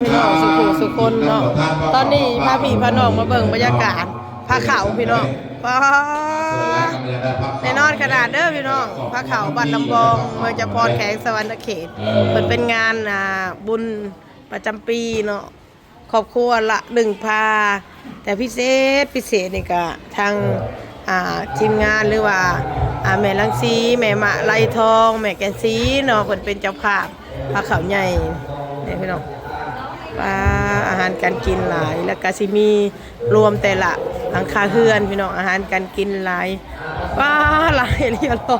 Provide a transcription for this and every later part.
ພີ່ນ້ອງສູ່ຜູ້ສູ່ຄົນເນາະ. ຕອນນີ້ພາພີ່ພານ້ອງມາເບິ່ງບັນຍາກາດພາເຂົ້າພີ່ນ້ອງ. ປ້າ ແນ່ນອນຂະໜາດເດີພີ່ນ້ອງ. ພາເຂົ້າບ້ານລຳບອງ ເມືອງຈຳພອນ ແຂວງສະຫວັນນະເຂດ. ເພິ່ນເປັນງານ ອ່າ ບຸນປະຈຳປີເນາະ. ຄອບຄົວລະໜຶ່ງພາ ແຕ່ພິເສດ ພິເສດນີ້ກະທາງ ອ່າ ທີມງານ ຫຼືວ່າ ອ່າ ແມ່ລັງສີ ແມ່ມະໄລທອງ ແມ່ແກ່ນສີເນາະ ເພິ່ນເປັນເຈົ້າພາບພາເຂົ້າໃຫຍ່ເດ້ພີ່ນ້ອງ. ປ້າ ອາຫານການກິນຫຼາຍ ແລ້ວກະຊິມີລວມແຕ່ລະຫຼັງຄາເຮືອນພີ່ນ້ອງ. ອາຫານການກິນຫຼາຍ ປ້າ ຫຼາຍອີ່ຫຼີເນາະ.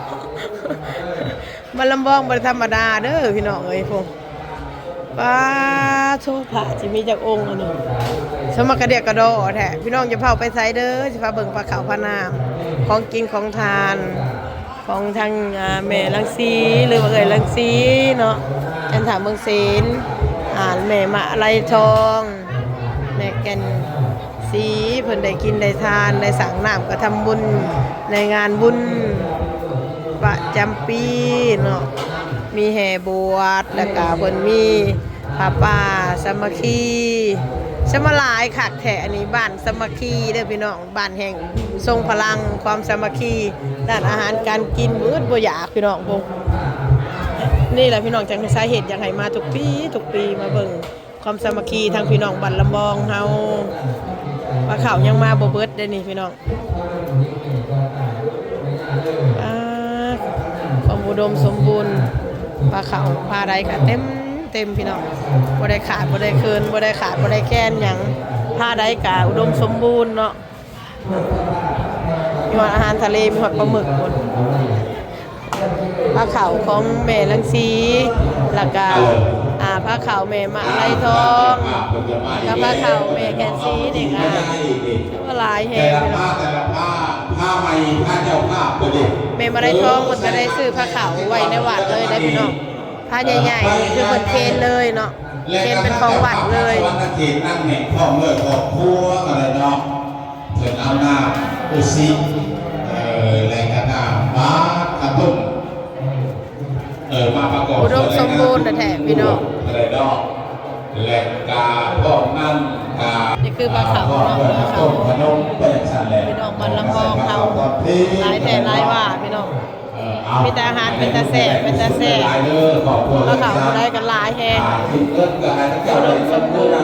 ບ້ານລຳບອງບໍ່ໄດ້ທຳມະດາເດີພີ່ນ້ອງເອີຍ. ພຸ້ນ ປ້າໂທ້ ພະຊິມີຈັກອົງອັນນີ້ ສະໝັກກະດຽກກະດໍ້ແທ້. ພີ່ນ້ອງຢ່າເຝົ້າໄປໃສເດີ ຊິພາເບິ່ງພາເຂົ້າພານ້ຳ ຂອງກິນຂອງທານຂອງທາງ ອ່າ ແມ່ລັງສີ ຫຼືວ່າເອື້ອຍລັງສີເນາະ ຈັນທາເມືອງເສນ ອ່າ ແມ່ມະໄລທອງ ແມ່ແກ່ນສີ ເພິ່ນໄດ້ກິນໄດ້ທານ ໄດ້ສັງນ້ຳກະທຳບຸນໃນງານບຸນປະຈຳປີເນາະ. ມີແຫ່ບວດ ແລ້ວກະເພິ່ນມີຜ້າປ່າສາມັກຄີ ສະມາຫຼາຍຄັກແທ້. ອັນນີ້ບ້ານສາມັກຄີເດີພີ່ນ້ອງ ບ້ານແຫ່ງຊົງພະລັງຄວາມສາມັກຄີ. ຮ້ານອາຫານການກິນອຶດບໍ່ຢາກພີ່ນ້ອງ. ໂອ້ ນີ້ແຫຼະພີ່ນ້ອງ ຈັ່ງສາເຫດຢາກໃຫ້ມາທຸກປີ ທຸກປີ ມາເບິ່ງ ຄວາມສາມັກຄີທາງພີ່ນ້ອງບ້ານລຳບອງເຮົາ. ພາເຂົ້າຍັງມາບໍ່ເບິດເດ້ນີ້ພີ່ນ້ອງ. ອ່າ ຄວາມອຸດົມສົມບູນ ພາເຂົ້າພາໃດກະເຕັມ ເຕັມພີ່ນ້ອງ. ບໍ່ໄດ້ຂາດບໍ່ໄດ້ເຂີນ ບໍ່ໄດ້ຂາດບໍ່ໄດ້ແຄນຫຍັງ ພາໃດກະອຸດົມສົມບູນເນາະ. ມີຮອດອາຫານທະເລ ມີຮອດປາໝຶກພຸ້ນ. ພາເຂົ້າຂອງແມ່ລັງສີ ແລ້ວກະ ອ່າ ພາເຂົ້າແມ່ມະໄລທອງ ແລ້ວກະພາເຂົ້າແມ່ແກ່ນສີນີ້ກະຖືວ່າຫຼາຍແຮງເນາະ. ແມ່ມະໄລທອງເພິ່ນກະໄດ້ຊື້ພາເຂົ້າໄວ້ໃນວັດເລີຍເດ້ພີ່ນ້ອງ. ພາໃຫຍ່ໆນີ້ຄືເພິ່ນເຄນເລີຍເນາະ ເຄນເປັນຂອງວັດເລີຍ. ເພິ່ນເອົານ້ຳອຸທິດ ເອີ ແລະກະນ້ຳບາດກະຕຸ້ມ ເອີ ມາປະກອບ ອຸດົມສົມບູນແທ້ໆ ພີ່ນ້ອງ. ແລະກະພ້ອມນັ້ນກະ ນີ້ຄືພາເຂົ້າເນາະ ພາເຂົ້າ ພີ່ນ້ອງບ້ານລຳບອງເຮົາ ຫຼາຍແທ້ຫຼາຍວ່າພີ່ນ້ອງ. ມີແຕ່ອາຫານເປັນຕາແຊບ ເປັນຕາແຊບ ພາເຂົ້າຜູ້ໃດກະຫຼາຍແຮງ ອຸດົມສົມບູນ.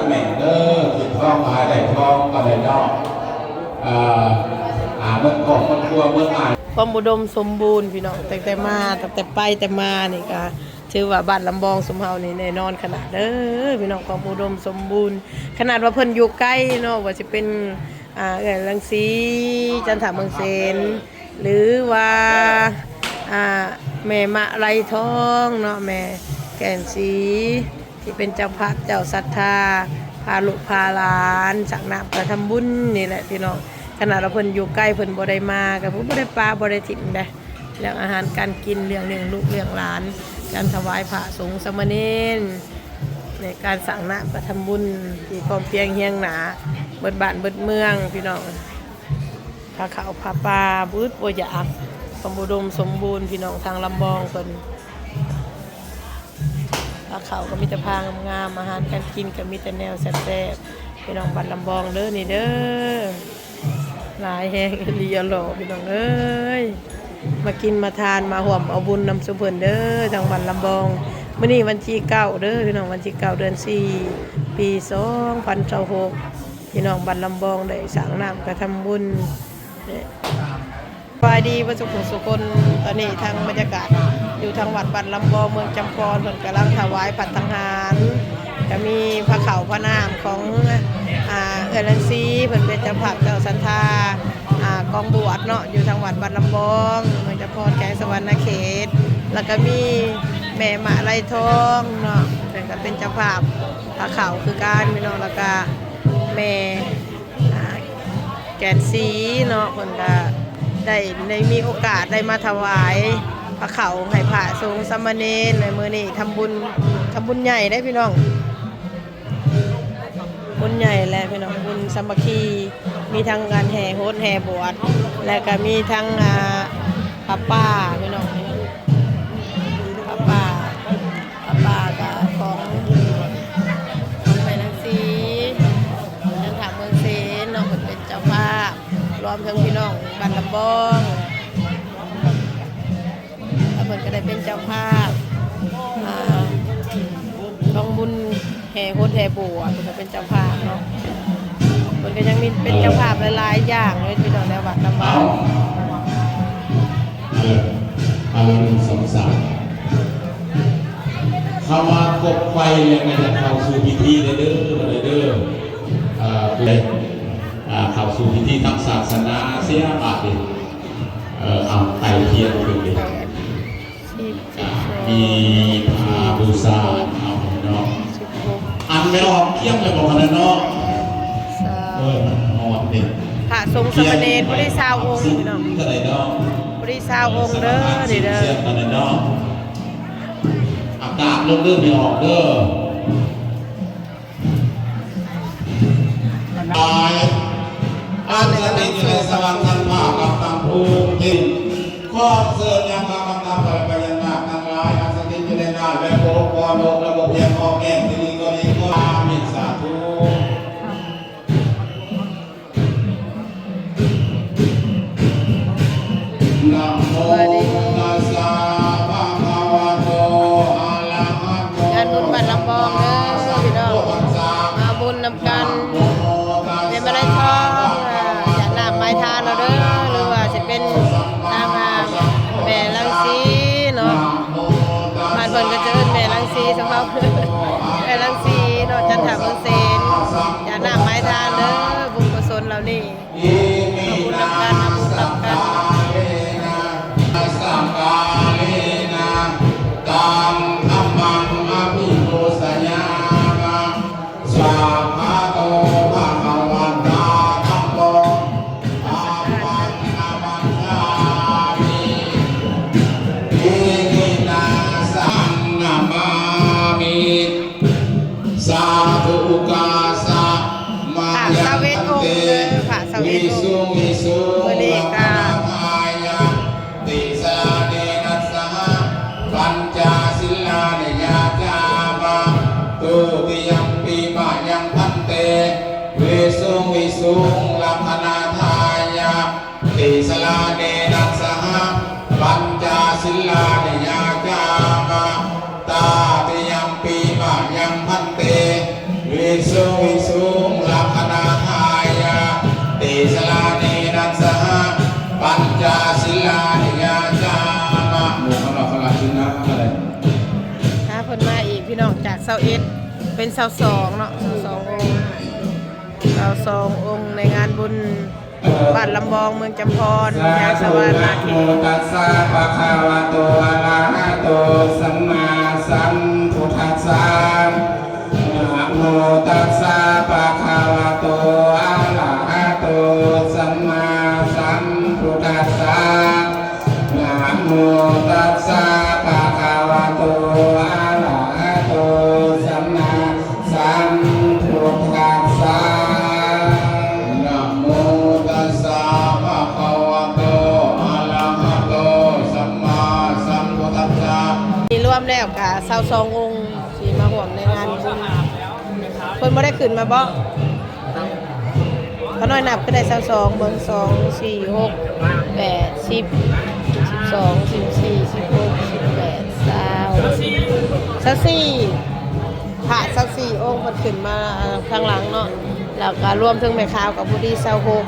ຄວາມອຸດົມສົມບູນພີ່ນ້ອງ ຕັ້ງແຕ່ມາ ຕັ້ງແຕ່ໄປແຕ່ມານີ້ກະຖືວ່າບ້ານລຳບອງຊຸມເຮົານີ້ແນ່ນອນຂະໜາດເດີພີ່ນ້ອງ. ຄວາມອຸດົມສົມບູນ ຂະໜາດວ່າເພິ່ນຢູ່ໄກເນາະ ວ່າຊິເປັນ ອ່າ ເອື້ອຍລັງສີ ຈັນທາເມືອງເສນ ຫຼືວ່າ ອ່າ ແມ່ມະໄລທອງເນາະ ແມ່ແກ່ນສີ ທີ່ເປັນເຈົ້າພາບເຈົ້າສັດທາ ພາລູກພາຫຼານສັກນ້ຳກະທຳບຸນນີ້ແຫຼະພີ່ນ້ອງ. ຂະໜາດວ່າເພິ່ນຢູ່ໄກ ເພິ່ນບໍ່ໄດ້ມາ ກະບໍ່ໄດ້ປະບໍ່ໄດ້ຖິ້ມເດ້. ເລື່ອງອາຫານການກິນ ເລື່ອງລ້ຽງລູກລ້ຽງຫຼານ ການຖວາຍພະສົງສາມະເນນ ໃນການສັກນ້ຳກະທຳບຸນ ທີ່ພ້ອມພຽງຮຽງໜ້າ ເບິດບ້ານເບິດເມືອງພີ່ນ້ອງ. ພາເຂົ້າພາປາບໍ່ອຶດບໍ່ຢາກ ຄວາມອຸດົມສົມບູນ ພີ່ນ້ອງທາງລຳບອງເພິ່ນ. ພາເຂົ້າກະມີແຕ່ພາງາມໆ ອາຫານການກິນກະມີແຕ່ແນວແຊບໆ ພີ່ນ້ອງບ້ານລຳບອງເດີນີ້ເດີ. ຫຼາຍແຮງອີ່ຫຼີ ອະຫຼໍ ພີ່ນ້ອງເອີຍ. ມາກິນມາທານ ມາຮ່ວມເອົາບຸນນຳຊຸມເພິ່ນເດີ ທາງບ້ານລຳບອງ. ມື້ນີ້ວັນທີເກົ້າເດີພີ່ນ້ອງ ວັນທີເກົ້າ ເດືອນສີ່ ປີສອງພັນຊາວຫົກ ພີ່ນ້ອງບ້ານລຳບອງໄດ້ສັກນ້ຳກະທຳບຸນ. ສະບາຍດີເບິດສຸຂູສຸຄົນ. ຕອນນີ້ທາງບັນຍາກາດຢູ່ທາງວັດບ້ານລຳບອງ ເມືອງຈຳພອນ ເພິ່ນກຳລັງຖວາຍພັດທະຫານ ກະມີພາເຂົ້າພານ້ຳຂອງ ອ່າ ເອື້ອຍລັງສີ ເພິ່ນເປັນເຈົ້າພາບເຈົ້າສັດທາ ອ່າ ກອງບວດເນາະ ຢູ່ທາງວັດບ້ານລຳບອງ ເມືອງຈຳພອນ ແຂວງສະຫວັນນະເຂດ. ແລ້ວກະມີແມ່ມະໄລທອງເນາະ ເພິ່ນກະເປັນເຈົ້າພາບພາເຂົ້າຄືກັນພີ່ນ້ອງ. ແລ້ວກະແມ່ ອ່າ ແກ່ນສີເນາະ ເພິ່ນກະໄດ້ ໄດ້ມີໂອກາດໄດ້ມາຖວາຍພາເຂົ້າໃຫ້ພະສົງສາມະເນນ. ໃນມື້ນີ້ທຳບຸນ ທຳບຸນໃຫຍ່ເດ້ພີ່ນ້ອງ ບຸນໃຫຍ່ແຫຼະພີ່ນ້ອງ ບຸນສາມັກຄີ ມີທັງການແຫ່ໂຫດແຫ່ບວດ ແລະກະມີທັງ ອ່າ ຜ້າປ່າພີ່ນ້ອງ ຜ້າປ່າ ຜ້າປ່າກະຂອງ ຂອງແມ່ ຮວມເຖິງພີ່ນ້ອງບ້ານລຳບອງ ແລ້ວເພິ່ນກໍໄດ້ເປັນເຈົ້າພາບ ອ່າ ກອງບຸນແຫ່ໂຫດແຫ່ບົວ ເພິ່ນກໍເປັນເຈົ້າພາບເນາະ ເພິ່ນກໍຍັງມີເປັນເຈົ້າພາບຫຼາຍໆຢ່າງເລີຍພີ່ນ້ອງ ແນວວັດລຳບອງ. ເອົາ ເອົາ ເອົາ ໜຶ່ງ ສອງ ສາມ ເຂົ້າມາຄົບໄຟແລ້ວກໍຢາກເຂົ້າສູ່ພິທີເດີ ເດີ ເດີ ເອີ ເຂົ້າສູ່ພິທີທາງສາສະໜາເສຍບາດນີ້ ເອີ ເອົາໄປທຽນຂຶ້ນເລີຍ ມີຜ້າບູຊາ ເອົາເນາະ ອັນແມ່ນອອກກຽມແລ້ວບໍ່ ຂະໜາດເນາະ ເອີ ມັນຮ້ອນເດ້ ພະສົງສາມະເນນ ບໍ່ໄດ້ຊາວອົງພີ່ນ້ອງ ບໍ່ໄດ້ຊາວອົງເດີ ນີ້ເດີ ອາກາດລົງເດີ ແມ່ນອອກເດີ. ຫຼາຍ ອັນສຖິດຢູ່ໃນສະຫວັນຊັ້ນຟ້າກັບທັງພູມດິນ ຂໍເຊີນຍັງພາກັນນຳໄປພະຍານາກທັງຫຼາຍ ອັນສະຖິດຢູ່ໃນນ້ຳ ແລະ ໂພຄອນໂອກ ລະບົບຮຽງຮອບແຫ້ງທີ່ນີ້ກໍດີ ຂໍອາມິນ ສາທຸ. ນະໂມຕັດສະ ພະຄະວະໂຕ ອະລະຫະໂຕ ງານບຸນບ້ານລຳບອງເດີພີ່ນ້ອງ ມາບຸນນຳກັນ ແມ່ມາໄລທອງ ຢາດນ້ຳມາຍທານເອົາເດີ ຫຼືວ່າຊິເປັນທາງ ອ່າ ແມ່ລັງສີເນາະ ບ້ານເພິ່ນກໍຈະເອີ້ນແມ່ລັງສີ ສຳເພາ ແມ່ລັງສີເນາະ ຈັນທະເມືອງເຊນ ຢາດນ້ຳມາຍທານເດີ ບຸນກຸສົນເຫຼົ່ານີ້ ເອົາບຸນນຳກັນ ເອົາບຸນນຳກັນ ສະກາເລນະ ສະກາເລນະ ຕັງທຳມັງ ອະພິປູຊະຍາມະ ສວາຄາໂຕ ພະຄະວະຕາ ທຳໂມ ທຳມັງ ນະມັດສາມິ ທິຕິນະ ສັງ ນະມາມິ ສາທຸກາສະ ມາຍັງພັນເຕ ວິສຸງວິສຸງ ລັກຂະນາທາຍະ ຕິສະລາເນນະສະຫະ ປັນຈະສິລານິຍາຈາມະ ທຸຕິຍຳປີມະຍັງພັນເຕ ວິສຸງວິສຸງ ລັກຂະນາທາຍະ ຕິສະລາເນນະສະຫະ ປັນຈະສິລານິຍາຈາມະ ຕະຕິຍຳປີມະຍັງພັນເຕ ວິສຸງວິສຸງ ລັກຂະນາທາຍະ ຕິສະລາເນນະສະຫະ ປັນຈະສິລານິຍາຈາມະ ໂມຄະລະຄະລະຊິນະ ເພິ່ນມາອີກ ພີ່ນ້ອງ ຈາກຊາວເອັດ ເປັນຊາວສອງເນາະ ຊາວສອງອົງ ຊາວສອງອົງ ໃນງານບຸນ ບ້ານລຳບອງ ເມືອງຈຳພອນ ແຂວງສະຫວັນນະເຂດ. ນະໂມຕັດສະ ພະຄະວະໂຕ ອະລະຫະໂຕ ສຳມາສຳພຸດທັດສະ ນະໂມຕັດສະ ພະຄະວະໂຕ ອະລະຫະໂຕ ສຳມາສຳພຸດທັດສະ ນະໂມຕັດສະ ພະຄະວະໂຕ ອະລະຫະໂຕ ສຳມາ ສຳພຸດທັດສະ ນະໂມຕັດສະ ພະຄະວະໂຕ ອະລະຫະໂຕ ສຳມາສຳພຸດທັດສະ. ທີ່ລວມແລ້ວກະຊາວສອງອົງທີ່ມາຮ່ວມໃນງານບຸນ ເພິ່ນບໍ່ໄດ້ຂຶ້ນມາບໍ? ຂ້ານ້ອຍນັບຄືໄດ້ຊາວສອງ ເບິ່ງ ສອງ ສີ່ ຫົກ ແປດ ສິບ ສິບສອງ ສິບສີ່ ສິບຫົກ ສິບແປດ ຊາວ ຊາວສີ່ ພະຊາວສີ່ອົງເພິ່ນຂຶ້ນມາທາງຫຼັງເນາະ ແລ້ວກະລວມເຖິງແມ່ຂາວກະພໍດີຊາວຫົກ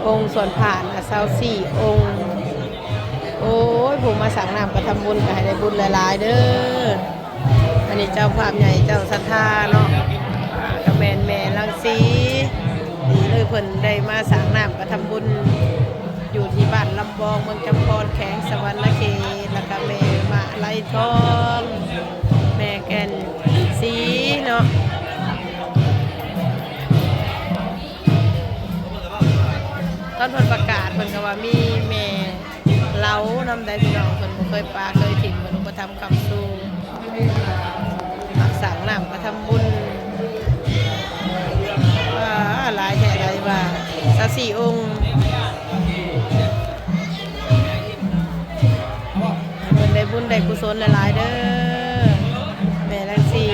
ອົງ ສ່ວນພະນະຊາວສີ່ອົງ. ໂອ້ຍ ຜູ້ມາສ້າງນ້ຳກະທຳບຸນກະໃຫ້ໄດ້ບຸນຫຼາຍໆເດີ. ອັນນີ້ເຈົ້າພາບໃຫຍ່ເຈົ້າສັດທາເນາະ ກະແມ່ນແມ່ລັງສີ ເອີ ເພິ່ນໄດ້ມາສ້າງນ້ຳກະທຳບຸນ ຢູ່ທີ່ບ້ານລຳບອງ ເມືອງຈຳພອນ ແຂວງສະຫວັນນະເຂດ ແລ້ວກະແມ່ມະໄລທອງ ແມ່ແກ່ນສີເນາະ. ຕອນເພິ່ນປະກາດ ເພິ່ນກະວ່າມີແມ່ເລົານຳໃດ໋ພີ່ນ້ອງ ເພິ່ນບໍ່ເຄີຍປະເຄີຍຖິ້ມ ເພິ່ນອຸປະຖຳຄ້ຳຊູ ມາສ້າງນ້ຳກະທຳບຸນ ອ່າ ຫຼາຍແທ້ຫຼາຍວ່າ ຊາວສີ່ອົງ ໃຫ້ເພິ່ນໄດ້ບຸນໄດ້ກຸສົນຫຼາຍໆເດີ ແມ່ລັງສີ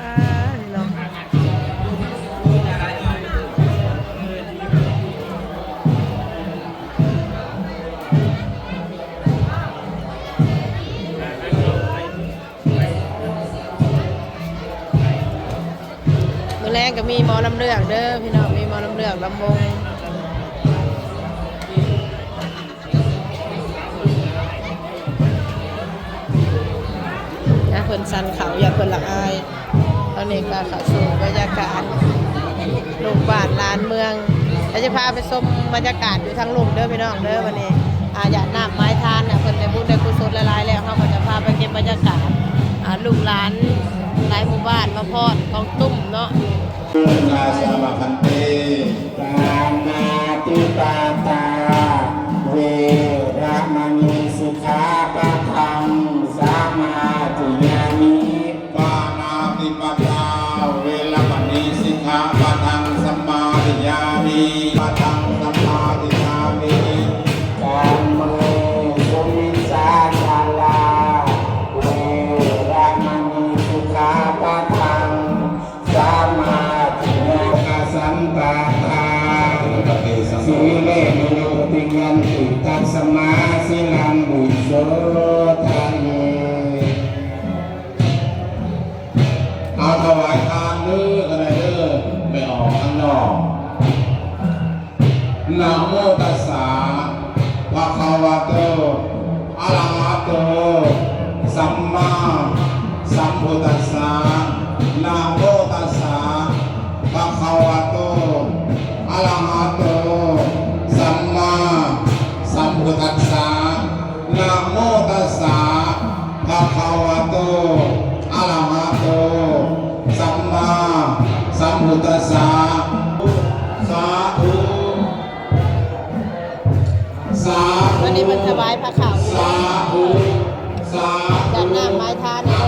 ອ່າ ເນາະ. ເ ແລງກໍມີໝໍລຳເລື່ອງເດີພີ່ນ້ອງ ມີໝໍລຳເລື່ອງລຳວົງ. ອ່ະ ເພິ່ນສັນເຂົ້າ ຢ້ານເພິ່ນລະອາຍ. ຕອນນີ້ກໍເຂົ້າສູ່ບັນຍາກາດລູກບ້ານຫຼານເມືອງ ແລ້ວຈະພາໄປຊົມບັນຍາກາດຢູ່ທາງລຸ່ມເດີພີ່ນ້ອງເດີ. ບັດນີ້ ອາ ຢາດນ້ຳໝາຍທານນະ ເພິ່ນໄດ້ບຸນໄດ້ກຸສົນຫຼາຍໆແລ້ວ ເຮົາກໍຈະພາໄປເກັບບັນຍາກາດ ອາ ລູກຫຼານຫຼາຍໝູ່ບ້ານມາພ້ອນຂອງຕຸ້ມເນາະ. ປານາຕິປາຕາ ເວລະມະນີ ສິກຂາປະທັງ ສະມາທິຍາມິ. ປານາຕິປາຕາ ເວລະມະນີ ສິກຂາປະທັງ ສະມາທິຍາມິ ປະທັງ ສະມາທິຍາມິ. ກາເມ ສຸມິດສາຈາລາ ເວລະມະນີ ສິກຂາປະທັງ ສະມາທິຍາ ກະສັນຕະທາ ສີເລ ນິໂຍ ຕິຍັນຕິ ຕັດສະມາ ສີລັງ ວິໂສທະເມ. ເອົາຖວາຍທານເດີ ກໍໄດ້ເດີ ໄປອອກຂ້າງນອກ. ນະໂມຕັດສະ ພະຄະວະໂຕ ອະລະຫະໂຕ ສຳມາສຳພຸດທັດສະ. ນະໂມຕັດສະ ພະຄະວະໂຕ ອະລະຫະໂຕ ສຳມາສຳພຸດທັດສະ. ນະໂມຕັດສະ ພະຄະວະໂຕ ອະລະຫະໂຕ ສຳມາສຳພຸດທັດສະ. ສາທຸ ສາທຸ ວັນນີ້ເພິ່ນຖວາຍພະເຂົ້າຢູ່ ສາທຸ ສາທຸ ຢາດນ້ຳໝາຍທານເດີ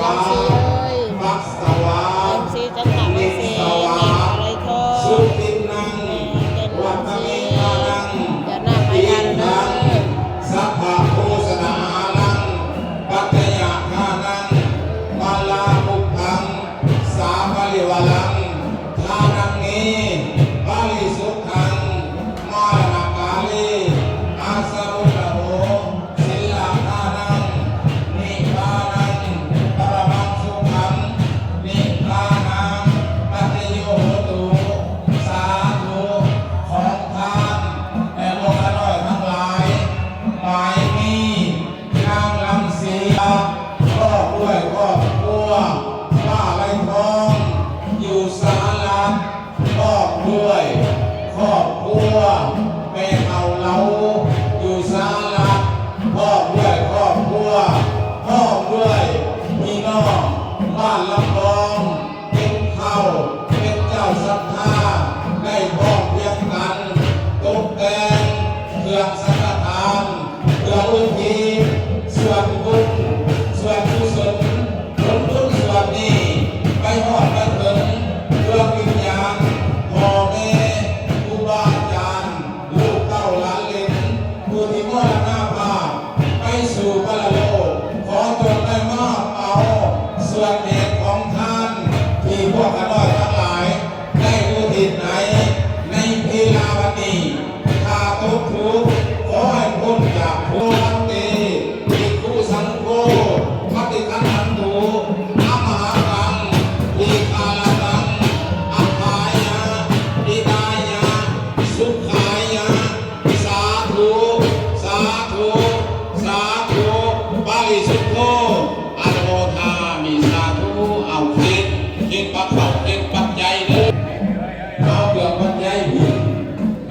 ລັງສີເອີຍ ປັດສະວະ ລັງສີຈັນທະມະເສນ ແມ່ອາໄລທອງ ສຸທິນນັງ ແມ່ຈັນລັງສີ ວັດຕະເມທານັງ ຢາດນ້ຳໝາຍທານເດີ. ສັບພະໂພຊະນາອາລັງ ປັດຈະຍະທານັງ ມາລາປຸບພັງ ສາປະລິວາລັງ ທານັງເມ ປະລິສຸດທັງ ມາລະນະກາເລ ອາສະມຸນນະໂມ ສິນລະທານັງ ນິບານັງ ປະລະມັງສຸຂັງ ນິບານັງ ປັດຈະໂຍໂຫຕຸ ສາທຸ ຂອງທານ ແມ່ໝູ່ຂ້ານ້ອຍທັງຫຼາຍ ໝາຍມີ ນາງລັງສີ ພ້ອມດ້ວຍຄອບຄົວ ປ້າໄລທອງ ຢູ່ສະຫະລັດ ພ້ອມດ້ວຍຄອບຄົວ ແມ່ເຖົ້າເລົາ ຢູ່ສະຫະລັດ ພ້ອມດ້ວຍຄອບຄົວ ພ້ອມດ້ວຍພີ່ນ້ອງບ້ານລຳບອງ ເປັນເຂົ້າເປັນເຈົ້າສັດທາ ໄດ້ພ້ອມພຽງກັນ ຕົກແຕ່ງເຄື່ອງສັງຄະທານ ເພື່ອອຸທິດສ່ວນບຸນ ສ່ວນກຸສົນ ຜົນບຸນສ່ວນນີ້ ໄປຮອດໄປເຖິງດວງວິນຍານ ພໍ່ແມ່ ຄູບາອາຈານ ລູກເຕົ້າຫຼານເຫຼັນ ຜູ້ທີ່ມໍລະນະພາບໄປສູ່ປະລະໂລກ ຂໍຈົ່ງໄດ້ມາຮັບເອົາສ່ວນແຫ່ງຂອງທານ ທີ່ພວກຂ້ານ້ອຍທັງຫຼາຍໄດ້ອຸທິດໃຫ້ໃນເວລາບັດນີ້. ຖ້າຕົກທຸກ ຂໍໃຫ້ພົ້ນຈາກທຸກ. ເຕ ພິກຂຸສັງໂຄ ປະຕິຄັນທັນຕຸ ອະມະຫະກັງ ທີຄາລະຕັງ ອັດຖາຍະ ຫິຕາຍະ ສຸຂາຍະ. ສາທຸ ສາທຸ ສາທຸ ປະລິສຸດໂທ ອະນຸໂມທາມິ ສາທຸ. ເອົາ ເຄນ ເຄນປັກເຂົ້າ ເຄນປັກໄຈເດີ ເອົາເຄື່ອງປັດໄຈພິນ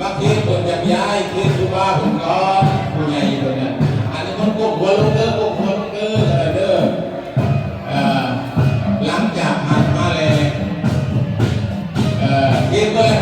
ມາເຄນເພິ່ນຢາກຍ້າຍ ເຄນຄູບາເພິ່ນກ່ອນ ຜູ້ໃຫຍ່ເພິ່ນນັ້ນ. ອັນນີ້ມັນກົ້ມຫົວລົງເດີ ກົ້ມຫົວລົງເດີ ເດີ. ເອີ ຫຼັງຈາກຫັ້ນມາແລ້ວ ເອີ ເຄນບໍ່ໄດ້